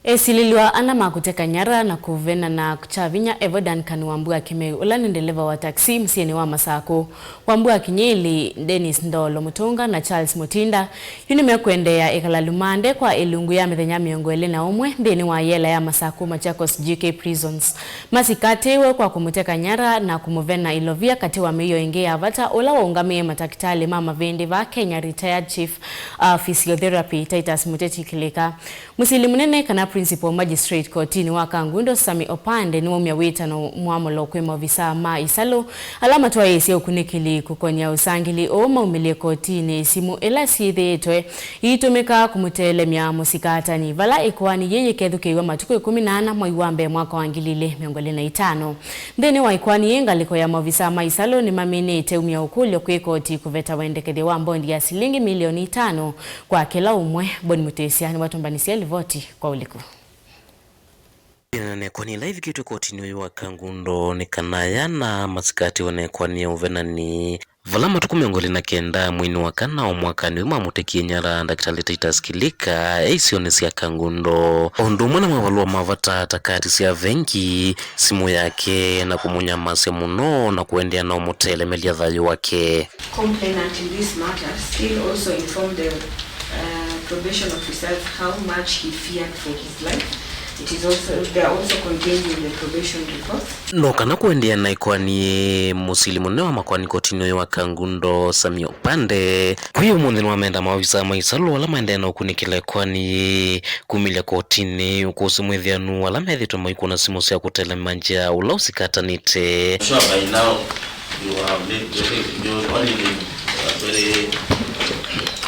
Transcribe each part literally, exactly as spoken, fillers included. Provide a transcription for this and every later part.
Esilĩlw'a ana ma kũteka nyara na kũvenana kya vinya evo Duncan Wambua Kĩmeu, ũla nĩ ndeleva wa taxi mũsyĩnĩ wa Masakũ. Wambua Kĩnyĩlĩ, Dennis Ndolo Mũtũnga na Charles Mũtinda yu nĩmekũendeea ĩkala lumande kwa ĩlungu ya mĩthenya mĩongo ĩlĩ na ũmwe nthĩnĩ wa yela ya Masakũ Machakos G K Prisons. Masikatĩwe kwa kũmũteka nyara na kũmũvena ilovia katĩ wa mĩio ĩngĩ ya vata, ũla waũngamĩe matakĩtalĩ ma mavĩndĩ vaa Kenya, retired chief, uh, physiotherapy Titus Mũteti Kĩlĩka. Mũsili mũnene kana principal magistrate kotinĩ wa Kangundo, Sami Opande, nĩwaumya wĩtano mwamũlo kwĩ maovisaa ma isalũ ala matwaĩĩsye ũkunĩkĩli kũkony'a ũsangĩli ũũ maumĩlye kotinĩ isimũ ila syĩthĩĩtwe iitũmĩka kũmũtelemya mũsikatani, vala ĩkoani yĩĩ yĩkethukĩĩw'a matukũ ĩkũmi na ana mwai wa mbee mwaka wa ngili ilĩ mĩongo ĩlĩ na itano. Nthĩnĩ wa ĩkoani yĩĩ, ngalĩko ya maovisaa ma isalũ nĩmaminĩte umya ũkũlyo kwĩ koti kũveta wendekethyo wa mbondi ya silingi milioni itano kwa kĩla ũmwe. Bon Mũtĩsya nĩwatũmbanĩsye livoti kwa ũliku. Ĩana na ĩkoani ĩla ĩvikĩtwe kotinĩ ũyũ wa Kangundo nĩ kana aya ana masikatĩwe na ĩkoani ya ũvenani, vala matukũ mĩongo ĩlĩ na kenda mweinĩ wa kana o mwakanĩ ũyũ mamũtekie nyara ndakĩtalĩ Titus Kĩlĩka e isionĩ sya Kangundo, o ũndũ ũmwe na mavalũa ma vata ta kaati sya vengi, simũ yake, na kũmũnyamasya mũno na kũendeea na ũmũtelemelya thayũ wake. Complainant in this matter still also informed the, uh, probation officers how much he feared for his life. It is also, they are also contained in the probation report. No kana kũendeea na ĩkoani, mũsili mũnene wa makoani kotinĩ ũyũ wa Kangundo, Sami Opande, kwĩ ũmũnthĩ nĩwamenda maovisaa ma isalũ ala maendeea na ũkunĩkĩla ĩkoani kumĩlya kotinĩ ũkũsĩ mwĩthĩanu ala methĩĩtwe maikũna simũ sya kũtelemangya ũla ũsikatanĩte. I'm sure by now you have lived very, you only live a very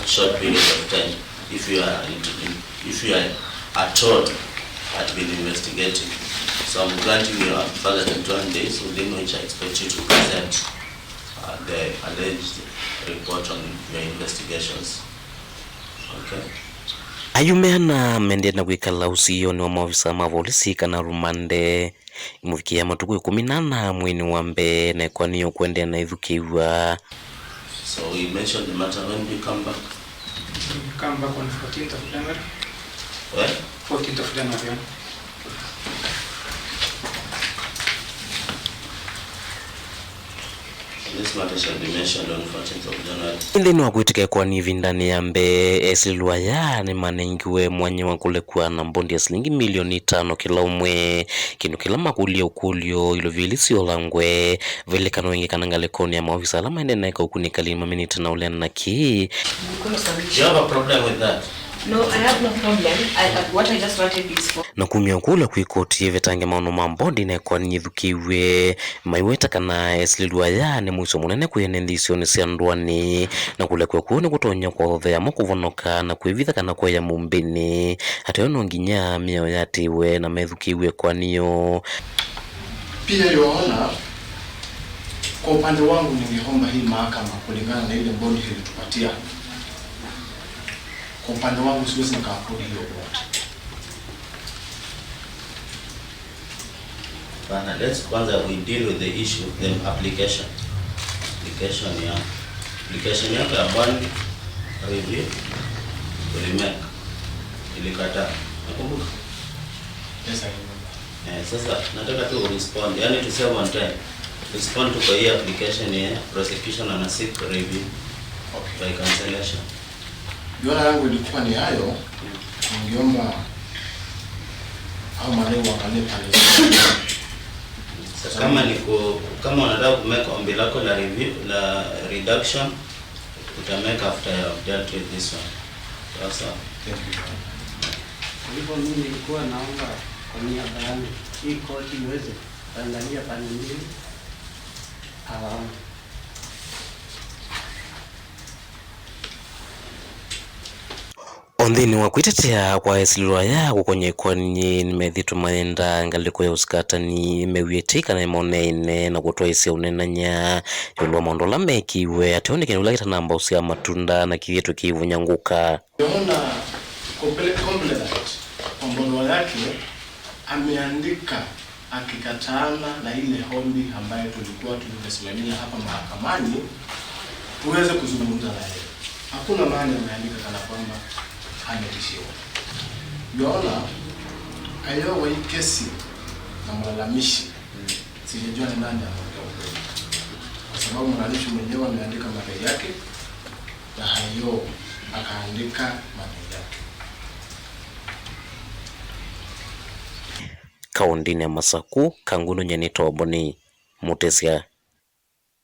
short period of time if you are in, in, if you are at all had been investigating. So I'm granting you a further twenty-one days within which I expect you to present, uh, the alleged report on your investigations. Okay. Ayume ana mendee na kwĩkala ũsiĩonĩ wa maovisaa ma volisi kana rumande ĩmũvikĩĩa matukũ ĩkũmi na ana mweinĩ wa mbee, na ĩkoani yĩĩ kũendeea na ĩthukĩĩw'a. So we mentioned the matter when we come back. Come back on fourteenth of January. Where? Fourteenth of January. This matter shall be mentioned on fourteenth of January. Nthĩnĩ wa kwĩtĩka ĩkoani ĩvindanĩ ya mbee, esilĩlwa aya nĩmanengiwe mwanya wa kũlekw'a na mbondi ya silingi milioni itano kĩla ũmwe, kĩndũ kĩla makũlya ũkũlyo ilovia ili syolangwe. Vailekano ĩngĩ kana ngalĩkonĩ ya maovisa ala maendee na ĩka ũkunĩkĩli nĩmaminĩte na ũleana na kĩĩ. Do you have a problem with that? No, I have no problem. I, I, what I just wanted is for Na kumya ũkũlyo kwĩ koti ĩvetange maũndũ ma mbondi na ĩkoani yĩthukĩĩw'e, maiweta kana esilĩlwa aya nĩ mũisyo mũnene kwĩ ene nthĩ isionĩ sya ndũanĩ, na kũlekw'a kũu nĩkũtonya kũathothea amwe kũvonoka na kwĩvitha kana kũea mũmbĩnĩ. Ateo no nginya mĩao yatĩĩwe na methukĩĩw'e ĩkoani yoo. Pia yuaona, kwa upande wangu ningeomba hii mahakama kulingana na ile bond ilitupatia. Kwa upande wangu siwezi nikaapprove hiyo bond. Bana, let's kwanza we deal with the issue, the application. Application ya, application yako ya bond review ulimake. Ilikataa. Nakumbuka? Yes, I remember. Eh, sasa nataka tu respond, yani to save on time. Respond tu kwa hii application ya prosecution ana seek review. Okay. By cancellation. Juana yangu ilikuwa ni hayo, ningeomba au maleo waangalie pale. Sasa kama ni ku-, kama unataka kumeka ombi lako la review, la reduction, utameka after you have dealt with this one. Sasa. Thank you. Kwa hivyo mimi nilikuwa naomba kwa niaba yangu, hii koti iweze kuangalia pande mbili. Awaone. O nthĩnĩ wa kwĩtetea kwa esilĩlwa aya kũkony'a ĩkoani, nĩmethĩĩtwe mayenda ngalĩko ya ũsikatani mewie tei kana nĩmoneene na kũtwaĩsya ũneenany'a ĩũlũ wa maũndũ ala meekĩiwe, ateo nĩ kĩndũ kĩla kĩtanamba ũsyaa matunda na kĩthĩĩtwe kĩivũnyangũka. Nimeona comple-, complainant kwa barua yake ameandika akikataana na ile ombi ambayo tulikuwa tumesimamia hapa mahakamani tuweze kuzungumza na yeye. Hakuna mahali ameandika kana kwamba ametishiwa. Nimeona Ayoo waikesye na mlalamishi, sijajua ni nani ameongea ukweli, kwa sababu mlalamishi mwenyewe ameandika madai yake na Ayoo akaandika madai yake. Kaũndĩnĩ ya Masaku, Kangulu Nyeni Tobo nĩ mũtĩsya